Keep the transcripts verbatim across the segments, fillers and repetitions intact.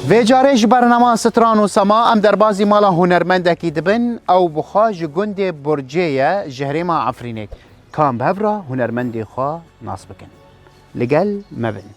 Vê carê ji bernama Stran û Sema em derbazî mala hunermendekî dibin. Ew bi xwe ji gundê Burcê ye, ji herêma Efrînê. Ka em bi hev re hunermendê xwe nas bikin. Li gel me bin.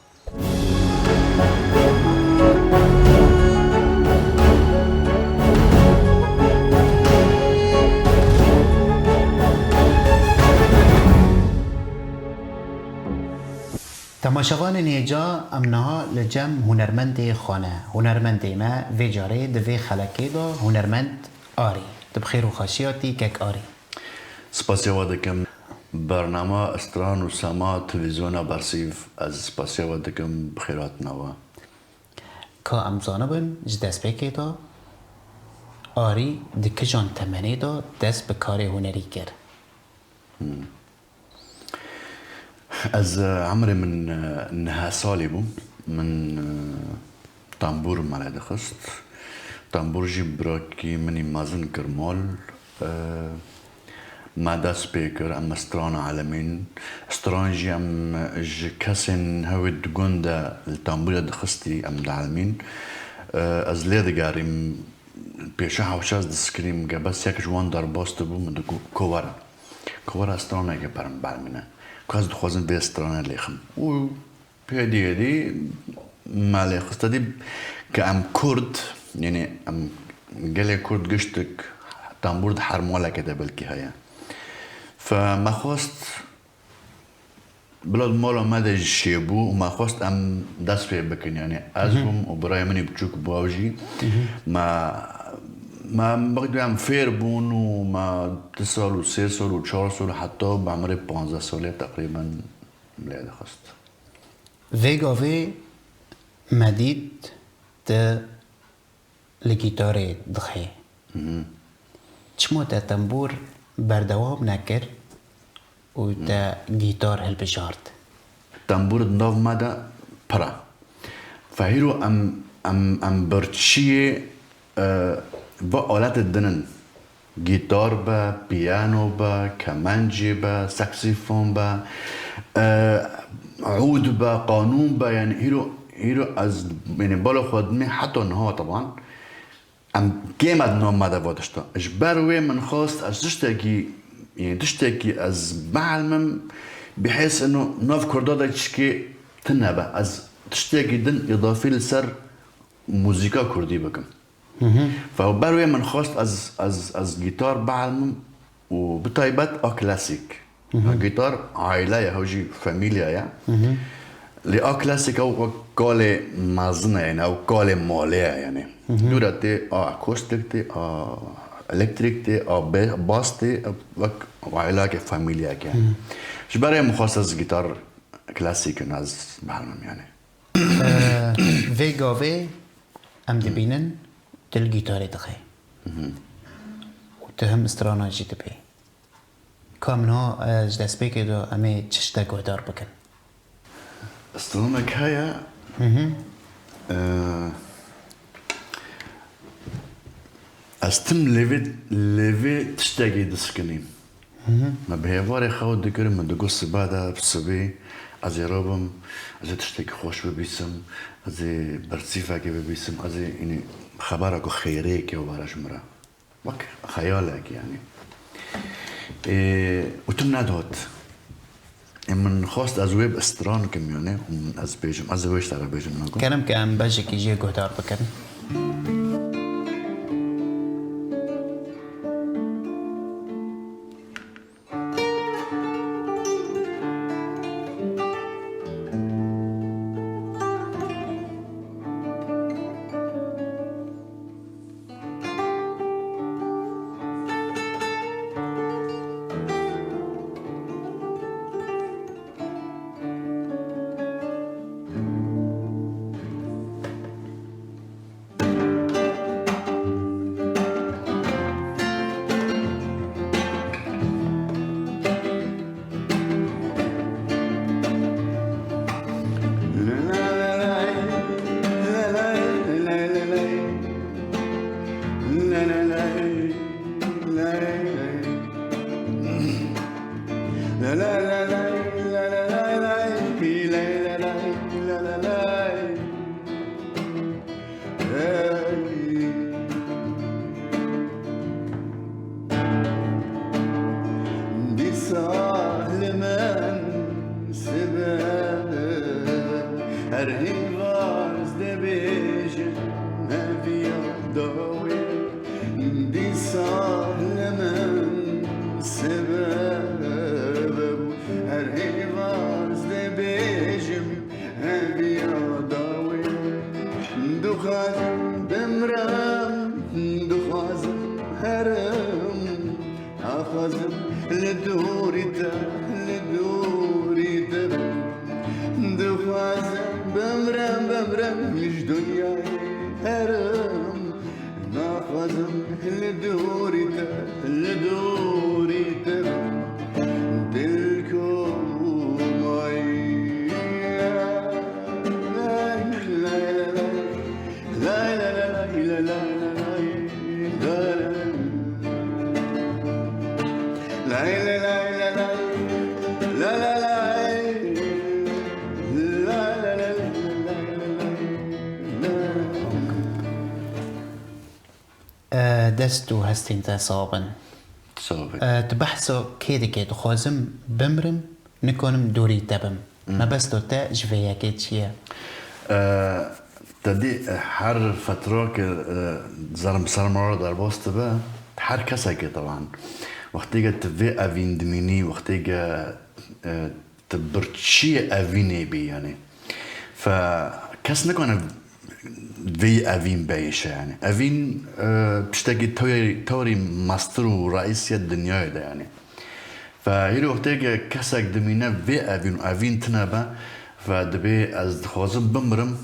Temaşevanên hêja, em niha li cem hunermendê xwe ne. Hunermendê me vê carê di vê xelekê de hunermend Arî. Tu bi xêr û xweşî hatî kek Arî. Spasiya we dikim. Bernama Stran û Sema Televîzyona Bersîv, ez spasiya we dikim bi xêrhatina we. Ka em zanibin ji destpêkê de Arî di kijan temenê de dest bi karê hunerî kir? Hmm. Ez, e, emrê min, e, neh salî bû. Min, e, tembûr me lê dixist. Tembûr jî birakî min î mezin kir mal. E, me dest pê kir, em strana elimîn. Stran jî em ji kesên hewî di gund de li tembûrê dixistî, em dielimîn. E, ez lê digerîm, pêşa hewşa ez diskirîm, ge bes yek ji wan derbas dibû, min digot, "Ko were, ko were straneke per min bielmîne. Ko ez dixwazim vê stranê lêxim." Û hêdî hêdî me lêxist, hêdî ke em Kurd, yanî em gelê Kurd giştik, tembûr di her maleke de belkî heye. Fe me xwest Bila di mala me de jî çêbû û me xwest em dest pê bikin. Yanî ez bûm û birayê min î biçûk bû ew jî. Me, me, em, em fêr bûn û me du sal û sê sal û çar sal heta bi emirê panzdeh salê teqrîben lê dixist. Vê gavê me dît tu li gîtarê dixê. Çima te tembûr berdewam nekir û te gîtar hilbijart? Tembûr di nav me de pir e. Fehîro em, em, em birçiyê, e, va aletê din in. Gîtar be, piyano be, kemencê be, saksîfon be, e, ûd be, qanûn be, yanî hîro, hîro ez, yanî bala xwe dimê heta niha teban, em kêm e di nav me de va tişta. Ji ber wê min xwest ez tiştekî, yanî tiştekî ez bielmim, bihês ino nav Kurda de çikê tune be. Ez tiştekî din îdafî li ser muzîka Kurdî bikim. Fe ber wê min xwest ez, ez, ez gîtar bielmim û bi taybet a klasîk. A gîtar aîle ye, ew jî famîlya ye. Lê a klasîk ew wek kalê mezin e, yanî ew kalê malê ye, yanî. Dûre tê, a akustîk tê, a elektrîk tê, a be-, bas tê, wek aîlake, famîlyake. Ji ber wê min xwest ez gîtar klasîk in ez bielmim, yanî. Eee, vê gavê em dibînin tu li gîtarê dixê. Û tu him strana jî dibê. Ka em niha, eee, ji destpêkê de em ê çi tiştek guhdar bikin? Stranek heye, eee, ez tim lê vê, lê vê tiştekê diskinîm. Me bi hêvarê xew dikir, min digot sibe de, bi sibê ez ê rabim, ez ê tiştekî xweş bibîsim, ez ê bersîfekê bibîsim, ez ê, yanî, xebera ku xêrêkê were ji min re. Wek xeyalekî, yanî. Ê, û tu nedat. Ê, min xwest ez wê bi stran kim, yanî, ez bêjim, ez ê wê ji te re bêjim, nago. Kerem ke em beşekî jê guhdar bikin. Her hêvaz dibêjim heviya dawê, dîsa li min sebeb bû. Her hêvaz dibêjim heviya dawê, dixwazim bimrim, dixwazim herim. Axwazim li dorî te, li dorî te bim. Dixwazim bimrim, bimrim ji dinyayê herim. Naxwazim li dorî te, li dorî te bim. Dilko mayî. Lay, lay, lay, lay. Lay lay lay lay lay lay lay. Lay lay lay lay lay. Lay lay lay. Lay lay lay lay lay lay. E, dest û hestên te sax bin. Sax bin. E, tu behsa kê dikê? Dixwazim bimrim, nikanim dorî te bim. Mebesta te ji vê yekê çi ye? E, te dî, e, her fetrakê, e, zerm sermara derbas dibe, her kesekê taban. Wextêke tu vê evîn dimînî, wextêke, e, tu birçiyê evînê bî, yanî. Fe kes nikane vê evîn beyişe, yanî. Evîn, e, tiştekî tewrî, tewrî mestir û reîsiyê dinyayê de, yanî. Fe hîrê wextê ke kesek dimîne vê evîn û evîn tine be, fe dibê ez dixwazim bimrim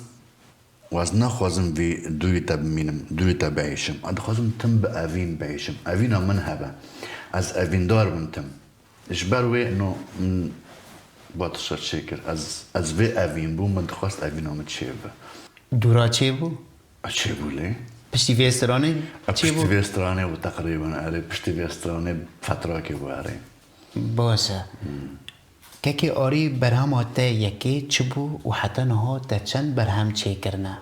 û ez naxwazim vî dûrî te bimînim, dûrî te beyişim. Ez dixwazim tim bi evîn beyişim. Evîna min hebe. Ez evîndar bim tim. Ji ber wê no min va tişta çêkir. Ez, ez vê evîn bûm, min dixwest evîna min çêbibe. Dûra çêbû? A, çêbû lê. Piştî vê stranê A, çêbû? Piştî vê stranê bû teqrîben, erê, piştî vê stranê fetrakê bû, erê. Baş e. Kekê Arî, berhema te yekê çi bû û heta niha te çend berhem çêkirine?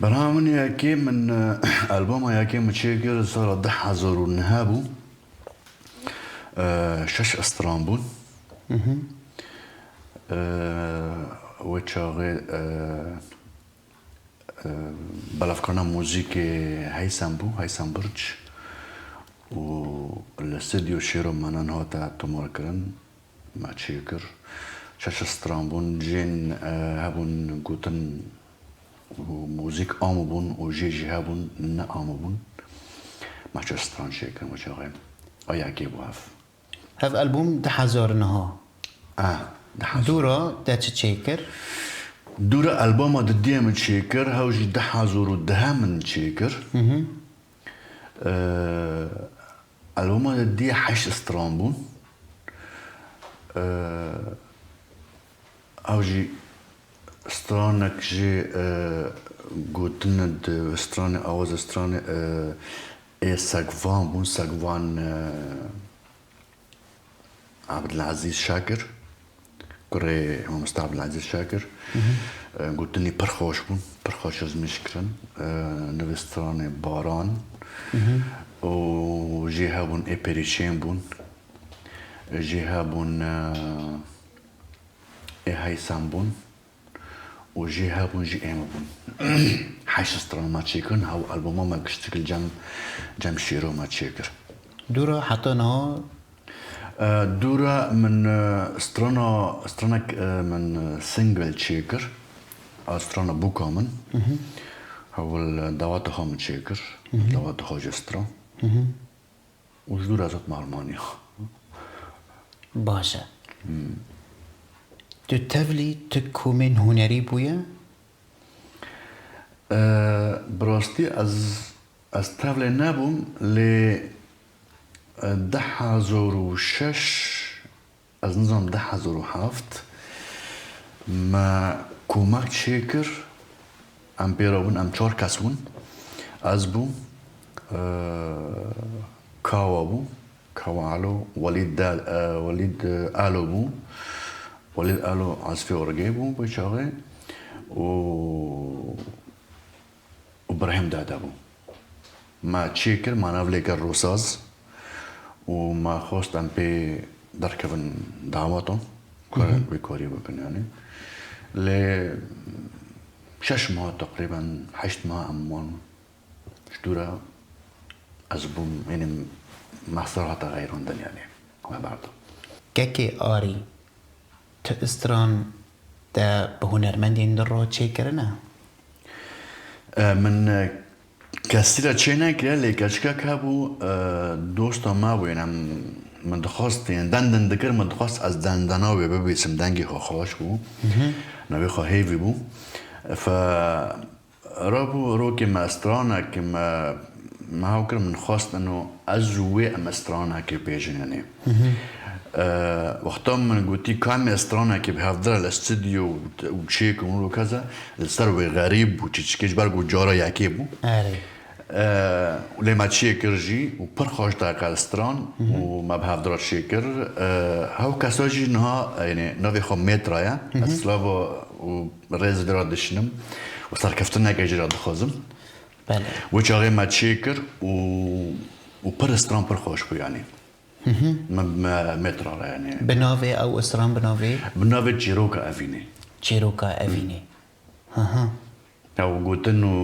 Berhema min yekê, min, e, alboma yekê min çêkir sala du hezar û neh bû. E, şeş stran bûn. E, wê çaxê, e, e, belavkirina muzîkê Heysem bû, Heysem Birc. Û li stûdyo Şêro Menan hate tomarkirin, me çêkir. Şeş stran bûn, cihên, e, hebûn gotin û muzîk am bûn û jê jî hebûn ne am bûn. Me şeş stran çêkirin wê çaxê. A yekê bû hev. Hev albûm du hezar niha. Ah, du hezar. Dûra te çi çêkir? Dûra alboma didiyê min çêkir, hew jî du hezar û deh min çêkir. Ee, alboma didiyê heşt stran bûn. Ee, ew jî stranek jî, e, gotin di stranê, awaza stranê, e, ê Segvan bûn, Segvan, e, Abdilezîz Şakir, kurê Mamoste Abdilezîz Şakir. E, gotinî pir xweş bûn, pir xweş ezmîş kirin. E, nivî stranê Baran. Û jê hebûn ê Perîşên bûn. Jê hebûn, e, ê Heysem bûn û jê hebûn jî ê min bûn. Heşt stran me çêkirin, hew albuma me giştik li cem, cem Şêro me çêkir. Dûra heta niha? E, dûra min, e, strana, stranek, e, min, e, single çêkir. A strana bûka min. Hewl, e, dawata xwe min çêkir. Dawata xwe jê stran. Û ji dû re zot malmaniya. Baş e. Tu tevlî tu komên hunerî bûye? E, bi rastî ez, ez tevlê nebûm, lê, e, du hezar û şeş, ez nizanim du hezar û heft me komek çêkir, em pê re bûn, em çar kes bûn. Ez bûm, e, Kawa bû, Kawa Alo, Welîd De-, e, Welîd, e, Alo bû. Welîd Alo ezfê orgê bû wê çaxê û Îbrahîm Dade bû. Me çêkir, me nav lê kir Rûsaz û me xwest em pê derkevin dawata. Kar, wê karî bikin yani. Lê şeş meha teqrîben, heşt meha em wan ji dû re ez bûm, yani me stran hate xeyrandin yani. Me berda. Kekê Arî, tu stran te bi hunermendên din re çêkirine? E, min, e, kesî re çê nekiriye, lê keçikek hebû, e, dosta me bû, yani em, min dixwast, yani dendin dikir, min dixwast ez dendena wê bibîsim, dengê xwe xweş bû. Navê xwe Hêvî bû. Fe, rabû rokê me stranek, me, me hew kir, min xwest ino ez û wê em stranekê bêjin, yani. E, wexta min gotî, ka em ê stranekê bi hev dire li stûdyo û t-, û çêkin û keze, li ser wê xerîb bû, çiçikê ji ber ku cara yekê bû. Erê. E, lê me çêkir jî û pir xweş daye qel stran û me bi hev dire çêkir. E, hew kesa jî niha, yani navê xwe Mêtra ye. Ez slava û rêz vê re dişinim û serkeftineke jê re dixwazim. Belê. Wê çaxê me çêkir û, û pir stran pir xweş bû yani. Me, me, Mêtra re yani. Bi navê ew stran bi navê? Bi navê Çîroka Evînê. Çîroka Evînê. Aha. Ew gotin û,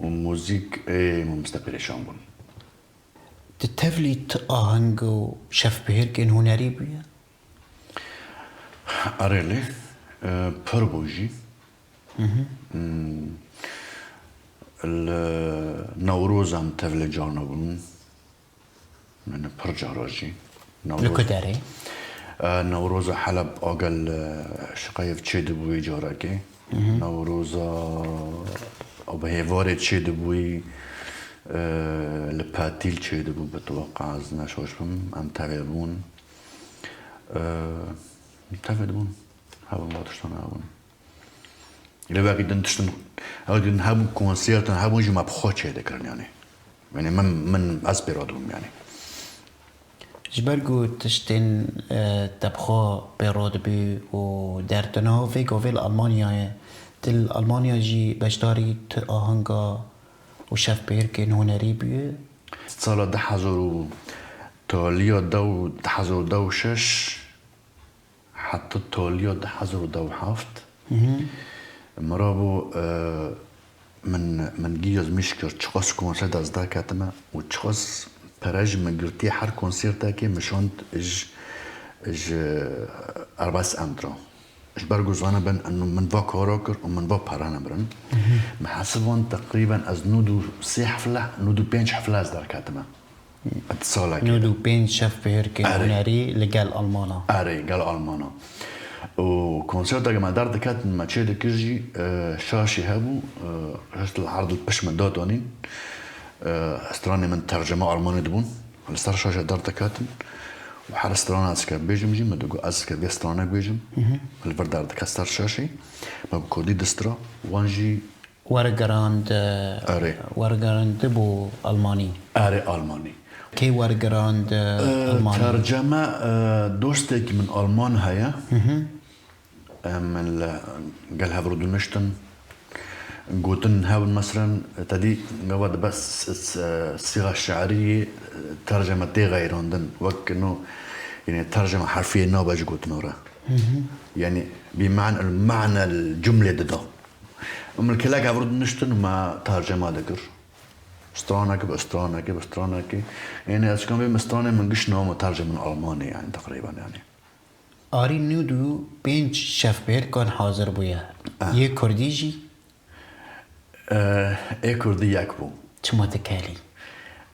û muzîk ê Mamoste Pêrêşan bûn. Di tevlî tu aheng û şevbihêrkên hunerî bûye? Erê lê, e, pir bû jî. Hmm. Li Newroz em tevlê carna bûn. Yani pir cara jî. Li ku derê? E, Newroza Heleb agel, e, şiqeyev çêdibûyî carekê. Newroza bi hêvarê çêdibûyî, e, li Petîl çêdibû, bi tewaqa ez neşaş bim, em tevê bûn. E, tevê dibûn. Hebûn va tiştan hebûn. Lê wekî din tiştin, wekî din hebûn konsertin, hebûn jî me bi xwe çêdikirin yani. Yani min, min ez pê re dibûm yani. Ji ber ku tiştên, e, te bi xwe pê re dibî û derdina vê gavê li Almanyayê, tu li Almanya jî beşdarî tu ahanga û şevbihêrkên hunerî bûye? Sala du hezar û taliya dew, du hezar û deh û şeş heta taliya du hezar û deh û heft. Min rabû, e, min, min gî ez mîş kir, çiqas konser ez derketime û çiqas pere ji min girtiye her konsertekê min şand ji, ji Erbas Emtra. Ji ber ku zanibin, eno min va kara kir û min va pere nemirin. Min hesiband teqrîben ez nod û sê hefle, nod û pênc hefle ez derketime. Di salekê. Nod û pênc şevbihêrkên hunerî li gel Almana. Erê, gel Almana. Û konserteke me derdiketin, me çêdikir jî, e, şaşî hebû, e, hişt li erd li pişt min datanîn. E, stranê min tercüme Almanî dibûn. Li ser şaşê derdiketin. Û her strana ez ke bêjim jî, min digot, ez ke vê stranek bêjim. Li vir derdike ser şaşê. Me bi kurdî distra, wan jî Wergerand, e, Erê. Wergerandibû Almanî. Erê, Almanî. Kê wergerand, e, E, Almanî? Terceme, e, dostekî min Alman heye. Em li gel hev rûdiniştin. Gotin hebin, meselen, te dî gava dibe s-, s-, sîxa şi'riyê, e, terceme tê xeyrandin. Wek no, yani terceme herfiyê nabe ji gotina re. Yani, bi ma'na, ma'na cumlê dida. Em li kelek ev rû diniştin û me tercema dikir. Stranekê bi stranekê bi stranekê. Yani, ez çikan bê min stranê min giş name tercem min Almanê, yani, teqrîben, yani. Arî nod û pênc şevbêrkan hazir bûye. Ah. Yê kurdî jî? Eh, ê kurdî yek bû. Çima dikelî?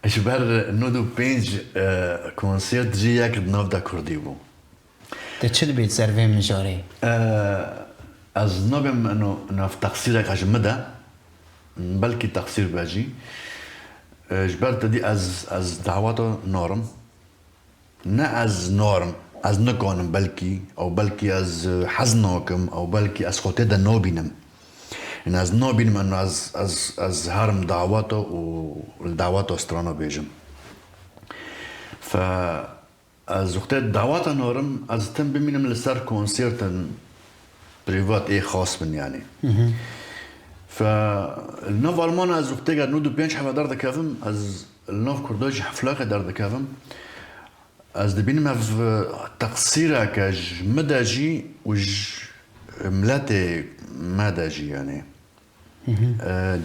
Ji ber nod û pênc, eh, konsert jî yek di nav de kurdî bû. Te çi dibêt ser vê mijarê? Eh, ez nabêm eno nav teqsîreke ji min de, belkî teqsîr be jî. Eh, ji ber te dî ez, ez daweta narim. Ne ez narim, ez nikanim belkî, ew belkî ez, eh, hez nakim, ew belkî ez xwe tê de nabînim. Yani ez nabînim eno ez, ez, ez herim daweta û li daweta strana bêjim. Fe Ez wextê daweta narim, ez tim bimînim li ser konsertin prîvat ê xas bin, yanî. Fe, li nav Almana ez wextê ge nod û pênc heve derdikevim, ez li nav Kurda jî heflake derdikevim. Ez dibînim ev, e, teqsîreke ji min de jî û ji miletê me de jî, yanî. E,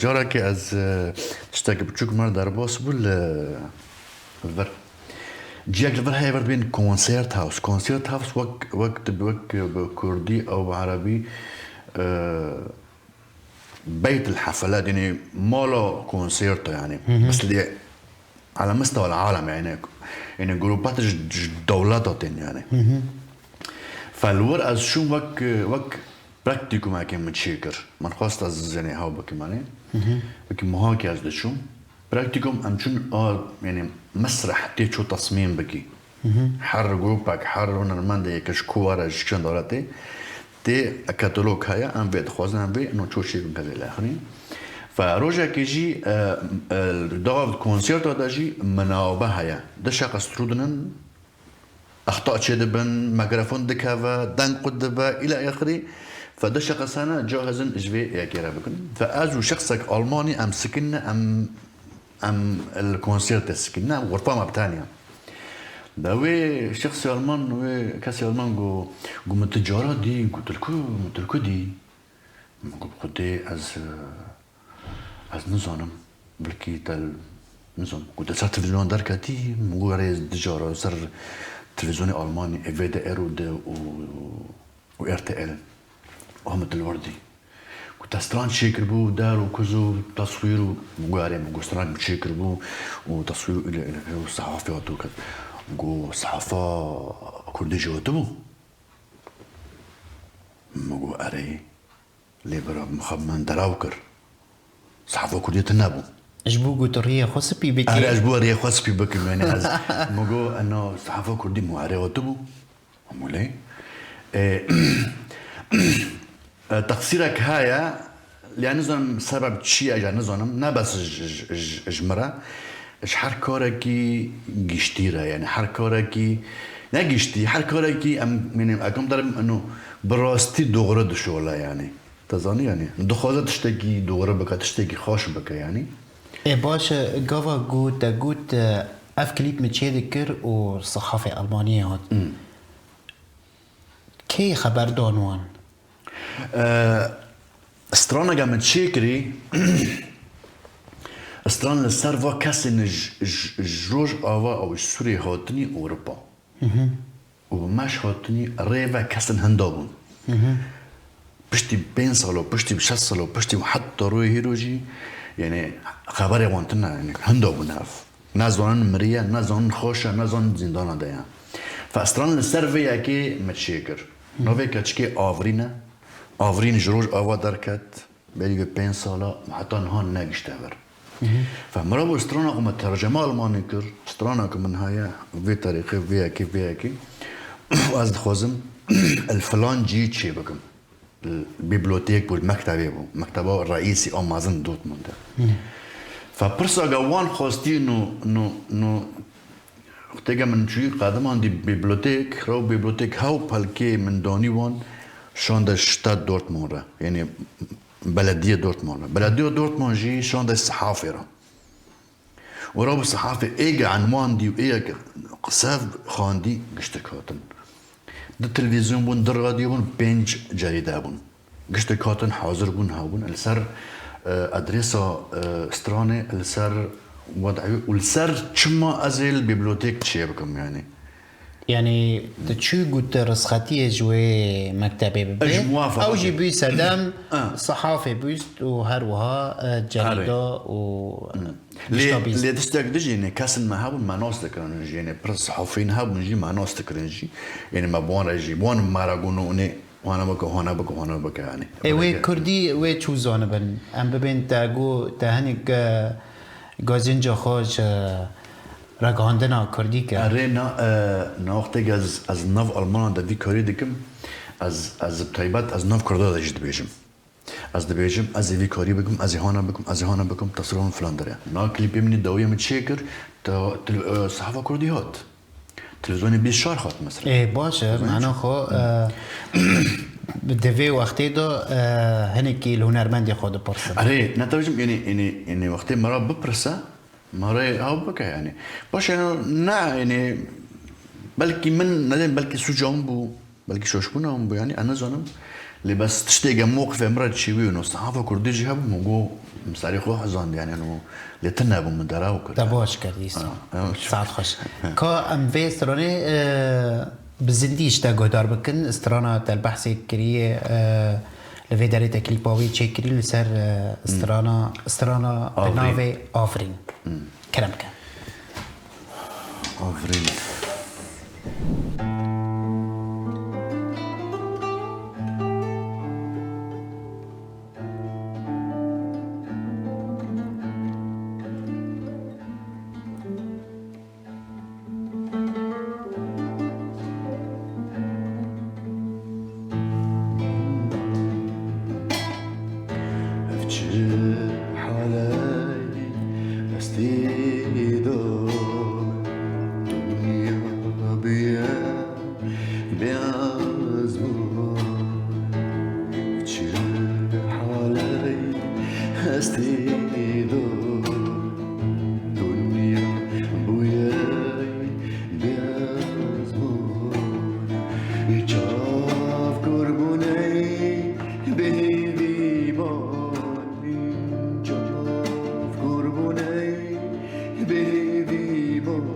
carekê ez, e, tiştekî biçûk me derbas bû li, li vir. Ciyek li vir heye, vir dibên Concert House. Concert House wek, wek, wek bi kurdî ew bi erebî, e, Beyt el Hefelat, yanî mala konserto, yanî. Hı hı. Bes lê ala mustewa alem, yanî, yanî grupa ji, ji dewleta tên, yanî. Hı hı. Fe li wir ez çûm wek, wek praktîkumekê min çêkir. Min xwest ez, yanî, hew bikim, yanî. Hı hı. Wekî muhakî ez diçûm. Praktîkum em çûn a, yanî, mesreh tê çû tesmîm bikî. Hı hı. Her grûpek, her hunermendê yeke ji ku were, ji çend welatê, tê katalog heye, em vê dixwazin, em vê, no ço çê bin kezê lexrîn. Fe rojekê jî, e, e, dav konserta de jî menabe heye. Di şeqe strûdinin, exta çêdibin, mikrofon dikeve, deng qut dibe, îla êxirî. Fe di şeqe sene cahizin ji vê yekê re bikin. Fe ez û şexsek Almanî em sikinne, em Em li konsertê sikin. Ne, xurpa me bi tenya. De wê şexsê Alman, wê kesê Alman got, got, "Min tu cara dî?" Got, "Tu li ku, min tu li ku dî?" Min got, "Xwedê ez, ez nizanim. Belkî te li, nizanim." Got, "Te ser televîzyonan derketî?" Min got, "Erê, ez du cara ser televîzyonê Almanî, V D R û de û û R T L. Ahmet Elwerdî. Ku te stran çêkiribû, der û kuz û teswîr û, min got, "Erê," min got, "stranek min çêkiribû û teswîr û île, île, île û sehafê hatibû ket." Min got, "Sehafa kurdî jî hatibû?" Min got, "Erê." Lê bira, min xwe bi min deraw kir. Sehafa kurdî tune bû. Ji bo ku tu riyê xwe spî bikî. Erê, ji bo riyê xwe spî bikim, yanî ez, min got, "Eno, sehafa kurdî min erê hatibû." Hemû lê. E, e, teqsîrek heye, lê nizanim sebeb çi ye, ya nizanim, ne bes ji, ji, ji, ji min re, ji her karekî giştî re, yanî her karekî, ne giştî, her karekî em, yanî, ekim derim, eno, bi rastî doğru dişole, yanî. Te zanî, yanî, dixwaze tiştekî doğru bike, tiştekî xweş bike, yanî. Ê, baş e, gava ku te got, e, ev klîp min çê dikir û sehafê Almaniyê hat. Hmm. Kê xeber dan wan? E, straneke min çêkirî, stran li ser va kesên ji, ji, ji Rojava û ji Sûriyê hatinî Ewropa. Hı hı. Û bi meş hatinî rê ve kesin hinda bûn. Hı hı. Piştî pênc salo, piştî şeş salo, piştî heta royê hîro jî, yanî xeberê wan tune, yanî hinda bûn ev. Ne zanin miriye, ne zanin xweş e, ne zanin zîndana de ye. Fe stran li ser vê yekê me çêkir. Navê keçikê Avrîn e. Avrîn ji Rojava derket. Berî vê pênc sala heta niha negişte vir. Hı hı. Fe min rabû strana ku me terceme almanî kir, strana ku min heye, vê tarîxê, vê yekê, vê yekê, ez dixwazim li filan cî çê bikim. Li bîblotêk bû, li mektebê bû. Mekteba reîsî a mezin Dortmund de. Hı. Fe pirsa ge wan xwestî nû, nû, nû, Wextê ke min çûyî qediman dî bîblotêk, rew bîblotêk hew pelkê min danî wan şande Stadt Dortmund re, yanî belediye Dortmund re. Belediye Dortmund jî şande sehafê re. Û rew sehafê ê ge enwan dî û ê ye ke qise xwandî giştek hatin. Du televîzyon bûn, du radyo bûn, pênc cerîde bûn. Giştek hatin hazir bûn, hebûn. Li ser, e, adresa, e, stranê, li ser wed'ê û li ser çima ez ê li bîblotêk çê bikim, yanî. Yanî, tu çû got tu rixsetiyê ji wê mektebê bibê. Ji muwafaqa Ew jî bû sedem, Ah. sehafê bûst û her wiha, e, cerîda Erê. û, e, Lê, gişta bîst. lê tiştek dijî, yanî kesin me hebûn, me nas dikirin jî, yanî pir sehafîn hebûn jî, me nas dikirin jî. Yanî me bi wan re jî, bi wan me re got, nû, nê, Wana bike, wana bike, wana bike, yanî. Ê, wê kurdî, wê çû zanibin? Em bibên te got, te hinek, e, gazinca xwe ji ragihandina kurdî kir. Erê, na, e, na wextê ez, ez nav Almanan de vî karî dikim, ez, ez bi taybet, ez nav kurda de jî dibêjim. Ez dibêjim, ez ê vî karî bikim, ez ê hana bikim, ez ê hana bikim, teswîra min filan derê. Na klîpê min dawiyê min çêkir, te, te, e, sehafa kurdî hat. Televîzyonê bîst şar hat mesela. Ê, baş e, mana xwe, e, di vê wextê de, e, hinekî li hunermendê xwe dipirsin. Erê, ne tevjim, yanî, yanî, yanî wextê me re bipirse, me re ew bike, yanî. Baş e, ne, yanî, Belkî min nedên, belkî sûca min bû, belkî şoşbûna min bû, yanî ez nizanim. Lê bes tiştê ge mewqifê min re çêbû, no sehava kurdî jî hebû, min got, min serê xwe hezand, yanî no lê tune bû, min derew kir. Te baş kir dîsa. Ha, evet. Saet xweş. Ka em vê stranê, e, bi zindî ji te guhdar bikin, strana te behsê kiriye, e, li vê derê te klîpa wî çêkirî li ser, e, strana, strana bi Avrîn. Navê Avrîn. Kerem ke. Aferîn. Ev çi haley estê dom, dinya bûye beyaz bû. Ev çi haley estê dom, dinya bûye bêzbûn, çav kor bûnê bêhêvî bûn, çav kor bûnê bêhêvî bûn.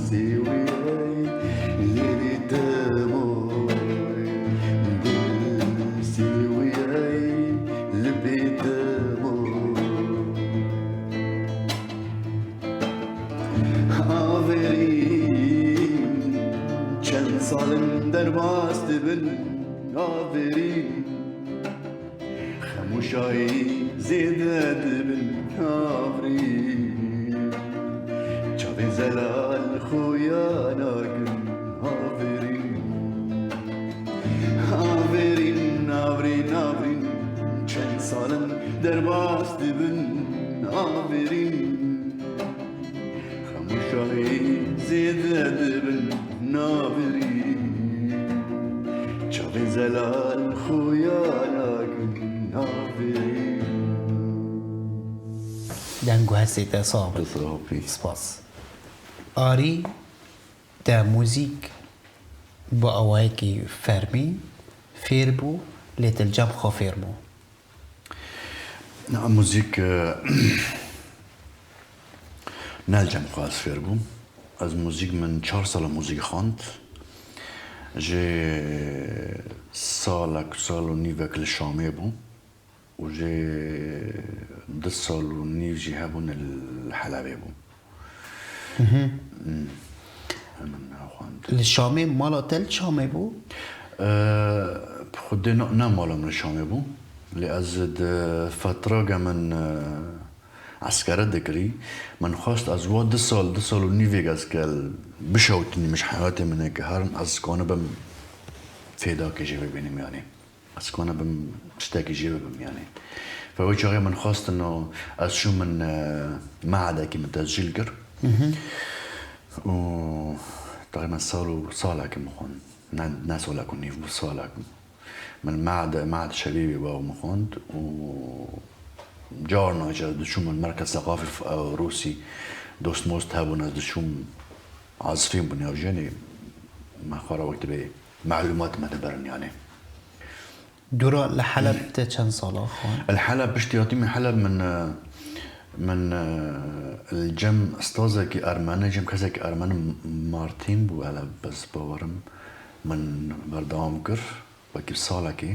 Sêwiyey lê dîtimo, sêwiyey li bê demo. Averîn, çend sal in derbas dibin, averîn. Xem û şahî zêde dibin, averîn. Çavên zelal xuya nakin, averîn. Averîn, averîn, averîn. Çend sal in derbas dibin, averîn. Xem û şahî zêde dibin, naverî. Çavên zelal xuya nakin, naverî. Deng û hestê te sax be. Tu sax bî. Spas. Arî, te muzîk bi awayekî fermî fêr bû, lê tu li cem xwe fêr bû? Na, muzîk, e, ne li cem xwe ez fêr bûm. Ez muzîk, min çar sala muzîk xwend. Ji salek, sal û nîvek li Şamê bûm û jê du sal û nîv jî hebûne li Helebê bûm. Hmm. Min xwend. Li Şamê, mala te li Şamê bû? Eee, bi xwedê ne, ne mala min li Şamê bû. Lê ez di fetragê min, eee, eskere dikirî, min xwest ez wa du sal, du sal û nîvêk ez ke bişewtinîm ji heyatê min ê ke herin, ez kanibim fêdakê jê bibînim, yanî. Ez kanibim tiştekî jê bibim, yanî. Ve wê çaxê min xwestin û ez çûm min, e, mehedekî min tescîl kir. Û teqrîben sal û salekî min xwend. Ne, ne salek û nîv bû, salek. Min mehed, mehed şebîbî bû min xwend û carna jî ez diçûm min merkez seqafî f-, e, rûsî dost most hebûn, ez diçûm azifîn bûn ya jênî me xwe re wek dibê melûmat me dibirin, yanî. Dûra li Heleb te çend sala xwend? Li Heleb, piştî hatîmî Heleb min, e, min, e, li cem stazekî ermeni, cem kesekî ermeni Martîn bû, Heleb, ez bawerim min berdewam kir, wekî salekê.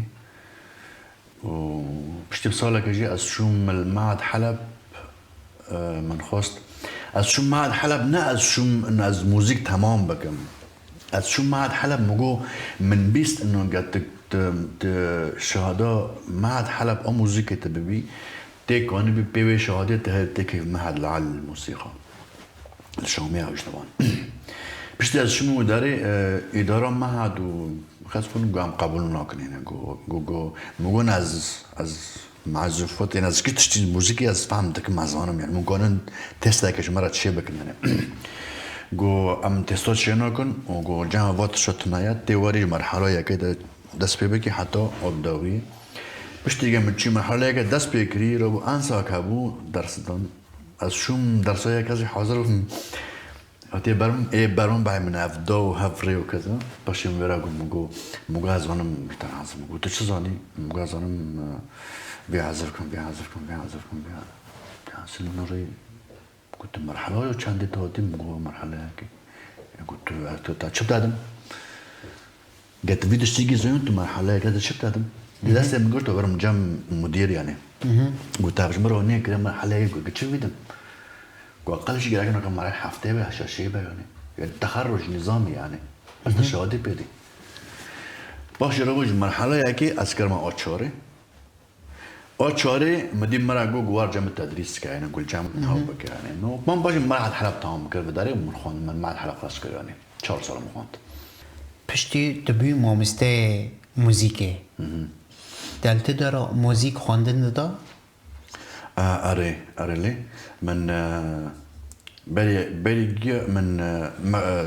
Û piştî salekê jî ez çûm li Mehed Heleb, e, min xwest. Ez çûm Mehed Heleb, ne ez çûm, ez muzîk temam bikim. Ez çûm Mehed Heleb, min got, min bîst ino, get tu, tu, tu şahada Mehed Heleb a muzîkê tu bibî, tê kanibî pê wê şahadê tu her têkê Mehed li Elî Musîxa. Li Şamê ew ji divan. Piştî ez çûm wî derê, e, îdara Mehed û xes bûn, got, em qebûl nakin, yanî, got, got, got, min got, ez, ez mezûf, got, yanî, ez kî tiştî muzîkî ez fehm dikim, ez zanim, yanî, min got, testeke ji me re çê bikin, yanî. Got, em testa çê nakin û got, cem va tişta tune ye, tê werî merhela yekê de dest pê bikî heta ot dawî. Piştî ge min çû merhela yekê dest pê kirî, re bû ensak hebû, ders dan. Ez çûm dersa yekê, ez jî hazir bûm. Hatê ber min, ê ber min, bahê min ev da û hev rê û keza. Paşê min wê re got, min got, min got, ez zanim, min te razim. Min got, tu çi zanî? Min got, ez zanim, e, vê hazir kim, vê hazir kim, vê hazir kim, vê hazir kim. Ya, sî min rê got, tu merhela yo çendê te hatî? Min got, merheleyekê. E, got, tu, tu, te çi bidedim? Get vî tiştî gî zeyûn tu merheleyeke de çi bidedim? Di destê min girto, werim cem mudîr, yanî. Got, te ji min re nêkire merheleyê, got, çi bidim? Got, aqil jî gerek nake merhele heftê be, şeşê be, yanî. Yanî, teherruc, nîzamî, yanî. Ez te şahidî pê dî. Paşê re got, ji merheleyekê ez kirime a çarê. A çarê min dî min re got, got, war cem tedrîs ke, yanî, gul cem hew bike, yanî. No, min paşê Mehad Heleb tamam kir, vê derê min xwend, min Mehad Heleb xwest kir, yanî. Çar sal min xwend. Piştî tu bûyî mamosteyê muzîkê. Del tu de re muzîk xwendin dida? E, erê, erê lê. Min, e, berê, berî giya min, e, me, e,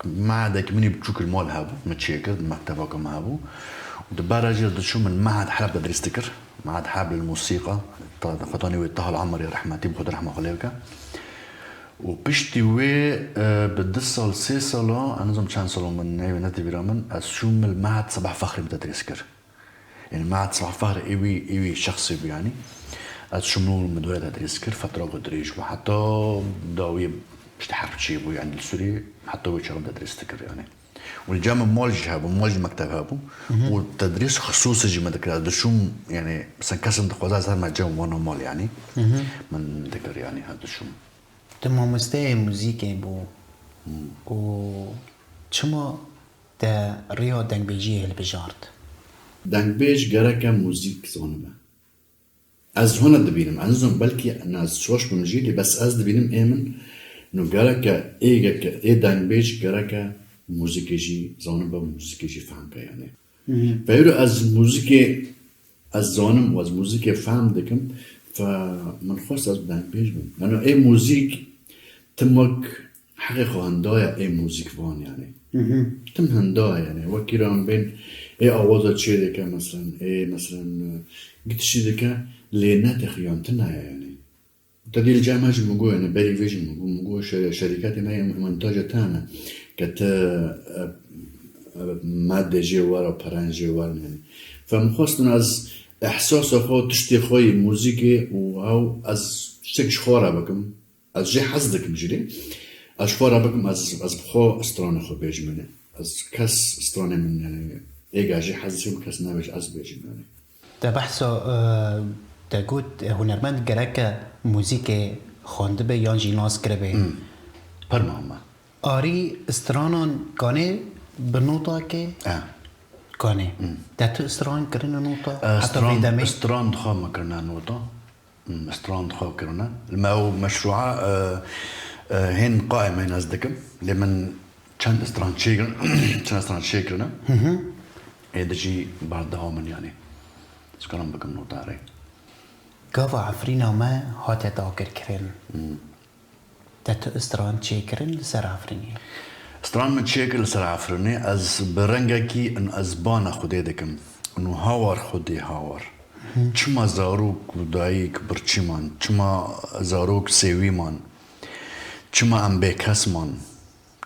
Mehedek min î biçûk li mal hebû, min çêkir, di mekteba ku min hebû. Û di ber re jî diçû min Mehed Heleb tedrîs dikir. Mehed Heleb lil Musîqa, ta-, xwedanê wê Tahal Emerî rehmetî bi Xwedê rehma xwe lê bike. Û piştî wê, e, bi du sal, sê sala, ez nizam çend sala min neyê wê nete bîra min, ez çûm li Mehed Sebah Fexrî min tedrîs kir. Yanî Mehed Sebah Fexrî ê wî, ê wî şexsê bû yanî. Ez çûm min were tedrîs kir, fetreke dirêj bû. Heta dawiyê işte herb çêbû yanî li Sûriyê, heta wê çaxê tedrîs dikir yanî. Û li cem mal jî hebû, mal jî mekteb hebû. Û tedrîs xisûsî jî me dikir. Ez diçûm yanî, mesela kesin dixwaze ez herme cem wana mal yanî. Min dikir yanî, ez diçûm. Tu mamosteyê muzîkê bû û çima te riya dengbêjiyê hilbijart? Dengbêj gereke muzîk zanibe. Ez hona dibînim, ez nizam belkî na ez şaş bim jî, lê bes ez dibînim ê min no gereke êgeke, ê dengbêj gereke muzîkê jî zanibe, muzîkê jî fehm ke yanî. Veyro ez muzîkê, ez zanim û ez muzîkê fehm dikim, fe min xwest ez dengbêj bim. Yanî ê muzîk timak heqê xwe hindaye ê muzîkvan yanî. Tim hindaye yanî. Wekî re em bên ê awaza çê dike, meselen, ê, meselen, e, gitişî dike, lê ne texiyan tune ye yanî. Te dî li cem me jî min got, yanî berî vê jî min got, min got, şe-, şerîketê me yê montajê tune ke ti, e, e, madê jê were, peren jê werin yanî. Fe min xwestin ez ehsasa xwe, tiştê xwe yê muzîkê û hew ez tiştek ji xwe re bikim. Ez jê hez dikim jî lê. Ez ji xwe re bikim, ez, ez bi xwe stranê xwe bêjim, yanî. Ez kes stranê min, yanî, êga jê hez dikim, kes nebêje, ez bêjim, yanî. Te behsa, e, te got, e, hunermend gereke muzîkê xwendibe yan jî nas kiribe. Hmm. Pir muhim e. Arî stranan kanê bi nota ke? E. Kanê. Hmm. Te tu stran kirine nota? E, heta stran, vê demê? Stran dixwe me kirine nota. Hmm, stran dixwe kirine. Li me ew meşrûa, e, e, hên qaîme hên ez dikim. Lê min çend stran çêkirin, çend stran çêkirine. Ê di jî berdewam in yanî. Ez karim bikim nota rê. Gava Efrîna me hate dagirkirin. Hmm. Te tu stran çêkirin li ser Efrînê? Stran min çêkir li ser Efrînê, ez bi rengekî in ez bana Xwedê dikim. Û hawar Xwedê hawar. Çima zarok û dayik birçî man? Çima zarok sêwî man? Çima em bêkes man?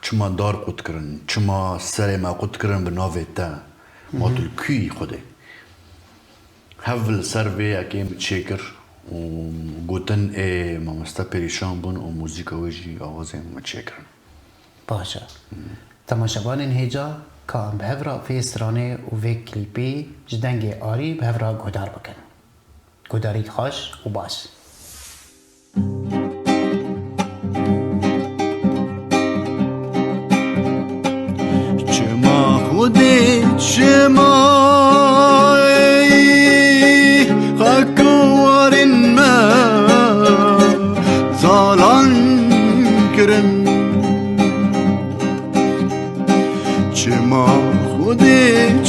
Çima dar qut kirin? Çima serê me qut kirin bi navê te? Ma tu li kû yî Xwedê? Hev li ser vê yekê min çêkir û gotin ê mamoste perîşan bûn û muzîka wê jî awazên min çêkirin. Baş e. Temaşevanên hêja, ka em bi hev re vê stranê û vê klîpê ji dengê Arî bi hev re guhdar bikin. Guhdarîk xweş û baş. Çima Xwedê, çima ey xak û warên me talan kirin? Çima Xwedê,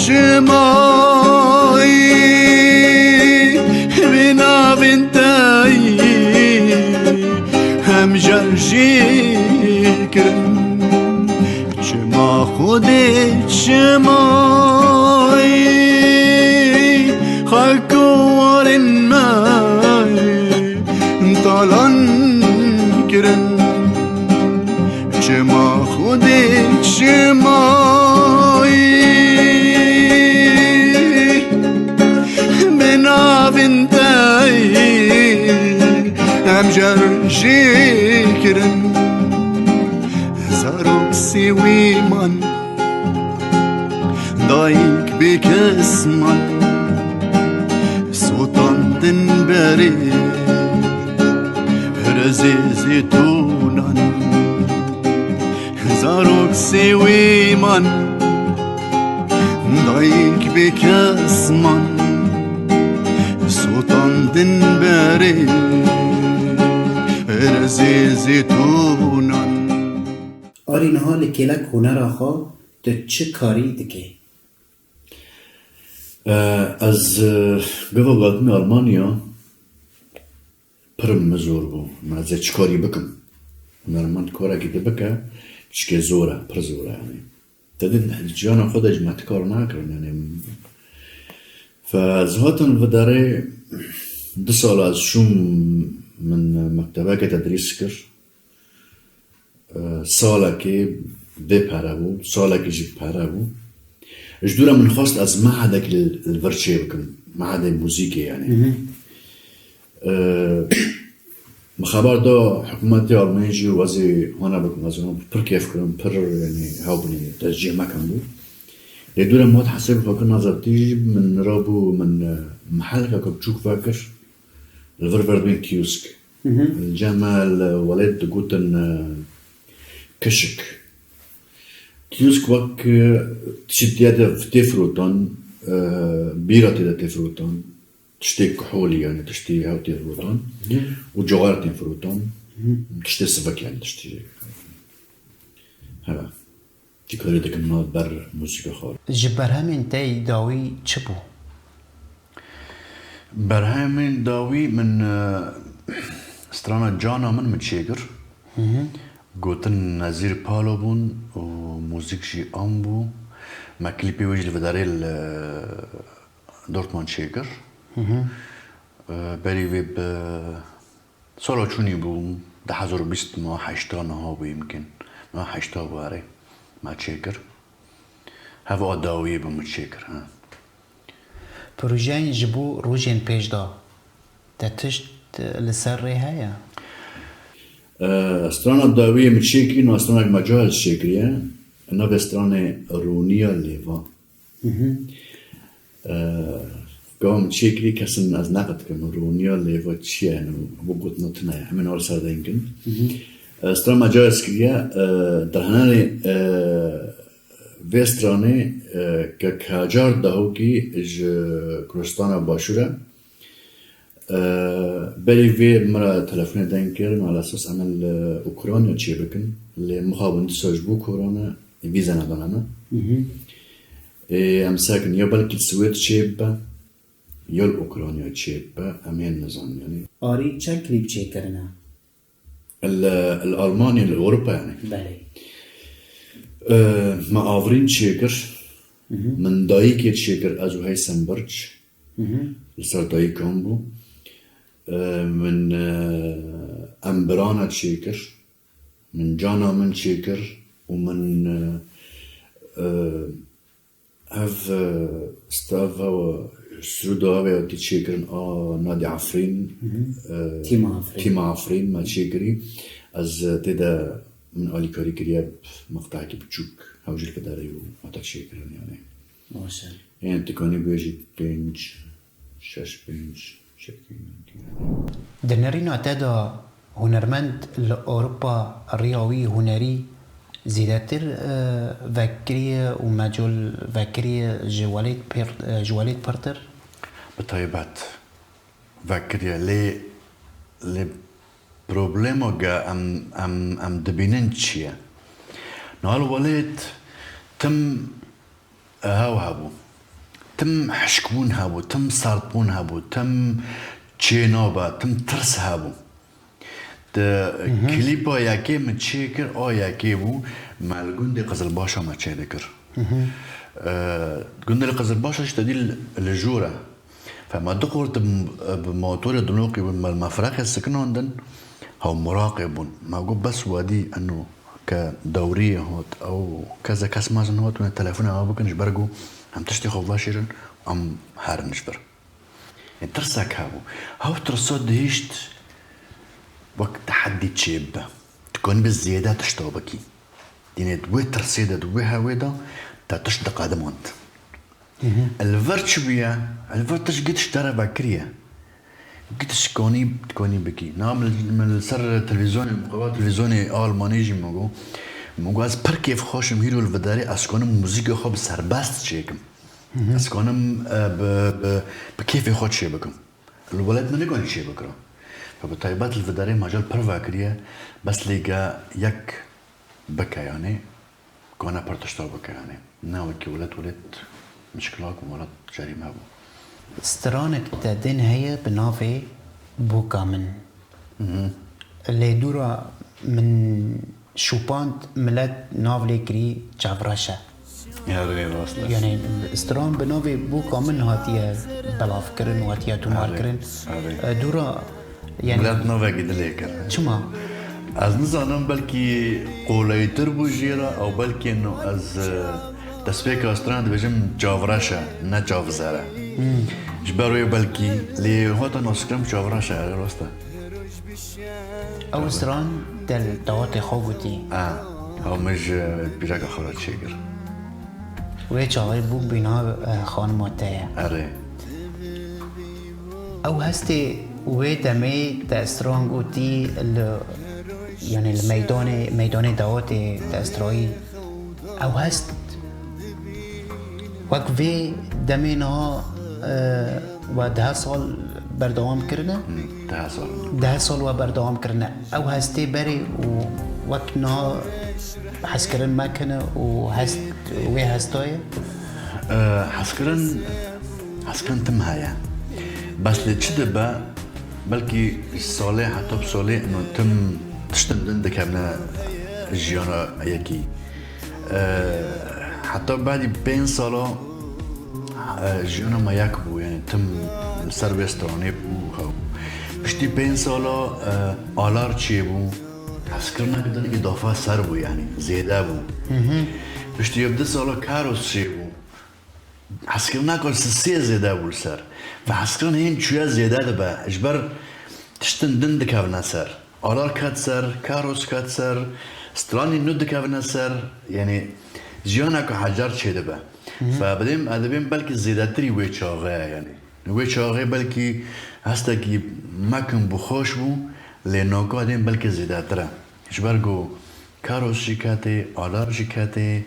çima ey vê navên te hemjal jê kirin? Çima Xwedê, çima ey xak û warên me talan kirin? Çêkirin zarok sêwî man, dayik bê kes man, sotandin berê rezê zêtûnan. Zarok sêwî man, dayik bê kes man, sotandin berê rezê zêtûnan. Arî, niha li kêlek hunera xwe tu çi karî dikî? E, ez, e, gava hatime Almanya, pir min zor bû. Me ez ê çi karî bikim? Hunermend karekî dibike, çikê zor e, pir zor e yanî. Te dî di ciyana xwe de jî me ti kar nakirin, yanî. Fe ez hatim li vê derê du sala ez çûm, min mektebeke tedrîs kir. E, salekê bê pere bû, salekê jî bi pere bû. Ji dû re min xwest ez mehedekî li, li vir çê bikim. Mehedê muzîkê yanî. Hı hı. E, Min xeber da hikûmetê Almanyê jî û ez ê hona bikim, ez ê pir kêf kirim, pir, yanî, hew binê, te cihê me kem bû. Lê dû re min hat hesabê xwe kir, naza tî jî min rabû, min, e, mehelkeke biçûk vekir, li vir verdibên kîosk. Hı hı. Li cem me li welêt digotin, e, kişik. Kîosk wek, e, tiştî tê de tê firotan, e, bîra tê de tê firotan. Tiştê kuholî, yanî tiştê hew tê firotan. Hı. Û cawar tên firotan. Hı. Tiştê sivik, yanî tiştê. Heve. Tî karî dikim nav ber muzîka xwe. Ji berhemên te yî dawî çi bû? Berhemên dawî min, e, strana Cana Min min çêkir. Hı hı. Gotin Nezîr Palo bûn û muzîk jî an bû. Me klîpê wê jî li vê derê li Dortmund çêkir. Hı hı. E, berî vê bi sala çûnî bû, du hezar û bîst niha heşta niha bû yimkin. Niha heşta bû erê. Me çêkir. Heva dawiyê bi min çêkir, ha. Projeyên ji bo rojên pêş de te tişt li ser rê heye? E, strana dawiyê min çêkirî, niha stranek me cahil çêkiriye. Navê stranê Rûniya Lêva. Hı hı. Eee, gava min çêkirî, kesin ez neqet dikim, rûniya lêva çi ye, yanî, bu gotina tune ye, hemî niha li ser dengin. Hı hı. Eee, strana me cayez kiriye, eee, derhenerê, eee, vê stranê, eee, kek Hacar Dahokî ji Kurdistana Başûr e. Eee, berî vê min re telefonê deng kir, me li esas em ê li Ukrayna çê bikin. Lê mixabin dîsa ji bo korona vîze nedane me. Hı hı. Ê, em sekin ya belkî li Swêd çê bibe, ya li Ukrayna çê bibe, em hê nizanin yanî. Arî çend klîp çêkirine? Li, li Almanya, li Ewropa yanî. Belê. Eee, me Avrîn çêkir. Hı hı. Min Dayikê çêkir, ez û Heysem Birç. Hı hı. Li ser dayikan bû. Eee, min, eee, Em Birana çêkir. Min Cana Min çêkir. Û min, eee, eee, ev, eee, stav, ev, Sirûda ev ê wekî çêkirin a Nadî Efrîn, Hı hı. eee, Tîma Efrîn. Tîma Efrîn me çêkirî. Ez, eee, tê de min alîkarî kiriye bi meqtehekî biçûk, hew jî li vê derê û hate çêkirin yanî. Baş e. Ên tikanî bêjî pênc, şeş pênc şeklî. Di nerîna te de hunermend li Ewropa riya wî hunerî zêdetir, e, vekiriye û mecol vekiriye ji welêt pêr-, e, ji welêt pirtir? Bi taybet vekiriye. Lê, lê problema ge em, em, em dibînin çi ye? Niha li welêt tim hew hebû. Tim hişkbûn hebû, tim serdbûn hebû, tim çênabe, tim tirs hebû. Di Hı hı. klîpa yekê min çêkir, a yekê bû, me li gundê Qizilbaşa me çêdikir. Hı hı. Eee, gundê li Qizilbaşa jî te dî li, li jor e. Fe me du xort bi, bi motorê dinoqî bûn, me li mefrexê sikinandin, hew miraqê bûn. Me got, bes wedî eno ke dewriyê hat, ew keze kes mezin hat, hûn ê telefona ew bikin, ji ber ku em tiştê xwe veşêrin, em herin ji vir. Ê, tirsek hebû. Hew tirsa dihişt, Wek tehedî çêbibe. Tu kanî bi zêde tişta bikî. Dînê di wê tirsê de, di wê hewê de te tişt diqedimand. Li vir çi bûye? Li vir tişt giş te re vekiriye. Giş kanî, kanî bikî. Na min, min li ser televîzyonê, muqewa televîzyonê a Almanî jî min got. Min got, ez pir kêfxweş im hîro li vidarê ez kanim muzîka xwe bi serbest çêkim. Ez kanim, e, bi, bi, bi kêfê xwe çêbikim. Li welat min nikanî çêbikira. Bi taybet li vidarê mecal pir vekiriye, bes lê ge yek bike, yanî kane pir tişta bike, yanî ne wekî welat, welat mişkila ku welat cerîme bû. Stranek te din heye bi navê Boka Min. Lê dûra min şûpand, milet nav lê kirî Çavreş e. Erê, rast e. Yani stran bi navê Boka Min hatiye belavkirin û hatiye tomarkirin. Erê, erê. E, dûra, yani Milet navekî dilê kir. Çima? Ez nizanim, belkî qolayîtir bû jê re, ew belkî no ez, e, destpêka stran dibêjim Çavreş e, ne Çavzer e. Ji ber wê belkî, lê hata naskirin Çavreş e, erê, rast e. Ew stran te li dawatê xwe gotî. A, ew min ji pîreka xwe re çêkir. Wê çaxê bûk bîna, e, xanima te ye. Erê. Ew hestê wê demê te stran gotî li, yani li meydanê, meydanê dawatê te strayî. Ew hest wek vê demê niha, e, we deh sal berdewam kirine? Hmm, deh sal. Deh sal we berdewam kirine. Ew hestê berê û wek niha hezkirin me kine û hest wê hesta ye? E, hezkirin, hezkirin tim heye. Bes lê çi dibe? Belkî salê heta bi salê ino tim tiştin din dikevne jiyana yekî. E, heta badî pênc sala, e, jiyana me yek bû, yani tim li ser wê stranê bû, hew. Piştî pênc sala, e, alar çêbû. Hezkirina ku dinekî dafa ser bû, yani zêde bû. Piştî yew du sala karos çêbû. Hezkirina ku sisê zêde bû li ser. Ve hezkirin hîn çûye zêde dibe. Ji ber tiştin din dikevine ser. Alar ket ser, karos ket ser, stranî nû dikevine ser. Yanî jiyana ku hecar çêdibe. Ve bidêm, ez dibêm belkî zêdetirî wê çaxê ye, yanî. Wê çaxê belkî hestekî mekin bû, xweş bû, lê noka dêm belkî zêdetir e. Ji ber ku karos jî ketê, alar jî ketê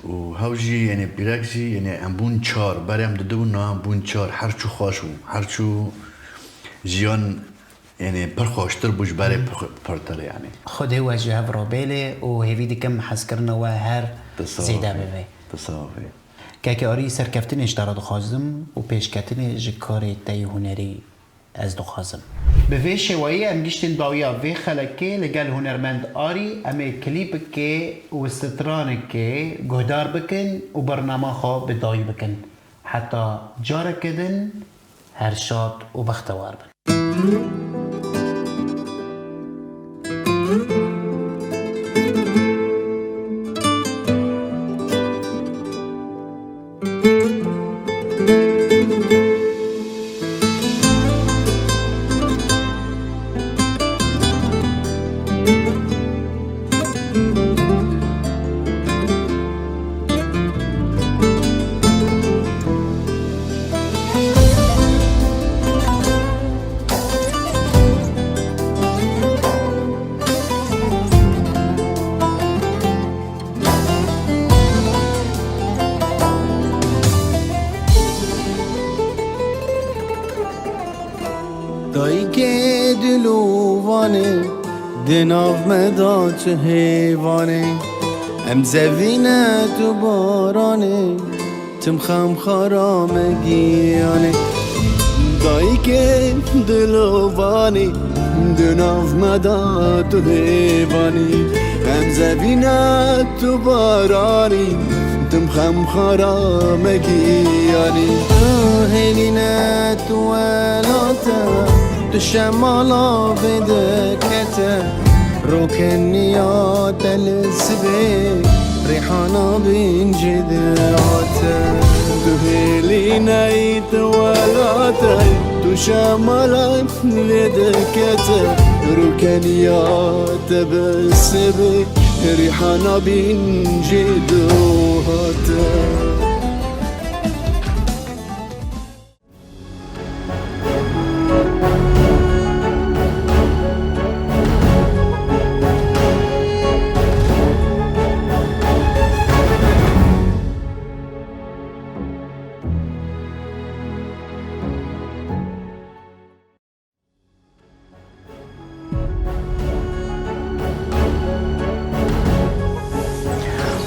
û hew jî, yanî pîrek jî, yanî em bûn çar. Berê em dudu bûn, niha em bûn çar. Her çû xweş bû. Her çû jiyan, yanî pir xweştir bû ji berê pir, pirtir, yanî. Xwedê we ji hev re bêlê û hêvî dikim hezkirina we her zêde bibe. Tu sax bî. Kekê Arî, serkeftinê ji te re dixwazim û pêşketinê ji karê te yê hunerî ez dixwazim. Bi vê şêweyê em giştin dawiya vê xelekê li gel hunermend Arî, em ê klîpikê û stranikê guhdar bikin û bernama xwe bi dawî bikin. Heta careke din, her şad û bextewar bin. Dayikê dilovanê, di nav me de çi hêvanê. Em zevîne tu baranê, tim xem xara me giyanê. Dayikê dilovanê, di nav me de tu hêvanî. Em zevîne tu baranî, tim xem xara me giyanî. Tu hêlîne tu welate, tu şemala vê dekete. Rokeniya te li sibê, rîhana bîn jê dihate. Tu hêlîne tu welate, tu Şemalan lê dikete, rûkeniya te bi sibê, rîhana bîn jê duhate.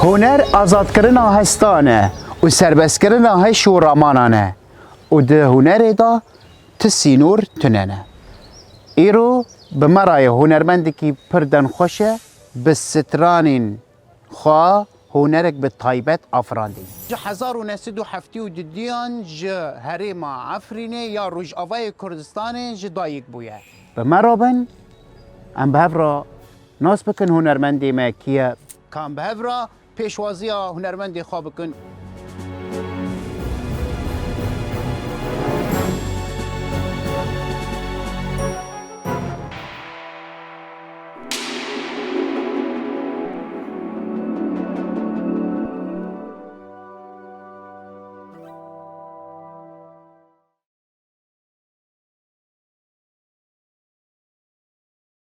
Huner azadkirina hestan e û serbestkirina hişk û ramanan e û di hunerê de ti sînor tune ne. Îro bi me re ye hunermendekî pir denxweş e, bi stranên xwe hunerek bi taybet afirandî. Ji hezar û neh sed û heftê û dudiyan ji herêma Efrînê ya Rojavayê Kurdistanê ji dayik bûye. Bi me re bin, em bi hev re nas bikin hunermendê me kî ye. Ka em bi hev re pêşwaziya hunermendê xwe bikin.